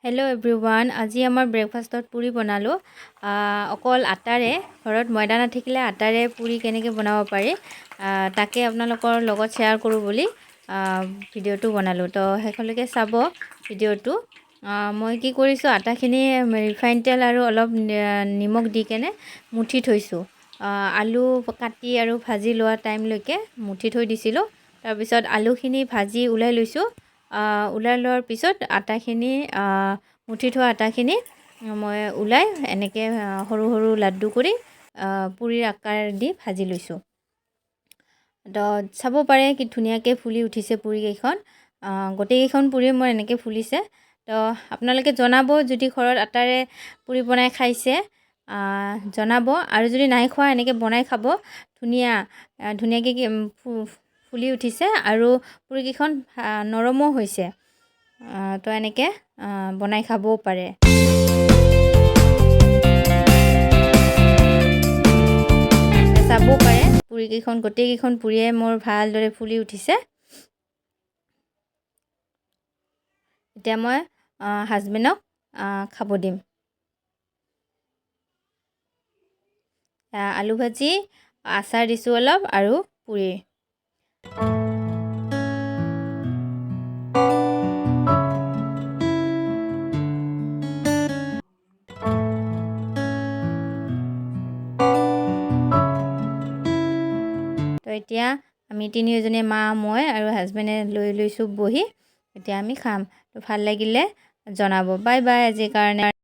Hello' everyone, আজি আমাৰ ব্ৰেকফাষ্টত পুৰি বনালোঁ। অকল আটাৰে, ঘৰত ময়দা নাথাকিলে আটাৰে পুৰি কেনেকৈ বনাব পাৰি তাকে আপোনালোকৰ লগত শ্বেয়াৰ কৰোঁ বুলি ভিডিঅ'টো বনালোঁ। তো শেষলৈকে চাব ভিডিঅ'টো। মই কি কৰিছোঁ, আটাখিনি ৰিফাইন তেল আৰু অলপ নিমখ দি কেনে মুঠি থৈছোঁ। আলু কাটি আৰু ভাজি লোৱা টাইমলৈকে মুঠি থৈ দিছিলোঁ। তাৰপিছত আলুখিনি ভাজি ওলাই লৈছোঁ। ওলাই লোৱাৰ পিছত আটাখিনি, মুঠি থোৱা আটাখিনি মই ওলাই এনেকৈ সৰু সৰু লাড্ডু কৰি পুৰিৰ আকাৰ দি ভাজি লৈছোঁ। তো চাব পাৰে কি ধুনীয়াকৈ ফুলি উঠিছে পুৰিকেইখন। গোটেইকেইখন পুৰি মোৰ এনেকৈ ফুলিছে। তো আপোনালোকে জনাব যদি ঘৰত আটাৰে পুৰি বনাই খাইছে, জনাব। আৰু যদি নাই খোৱা, এনেকৈ বনাই খাব। ধুনীয়াকৈ ফুলি উঠিছে আৰু পুৰিকেইখন নৰমো হৈছে। তো এনেকৈ বনাই খাবও পাৰে। চাবও পাৰে, পুৰিকেইখন, গোটেইকেইখন পুৰিয়ে মোৰ ভালদৰে ফুলি উঠিছে। এতিয়া মই হাজবেণ্ডক খাব দিম। আলু ভাজি, আচাৰ দিছোঁ অলপ আৰু পুৰি। তো এতিয়া আমি তিনিওজনে, মা, মই আৰু হাজবেণ্ডে লৈ লৈছোঁ বহি। এতিয়া আমি খাম। তো ভাল লাগিলে জনাব। বাই বাই আজিৰ কাৰণে।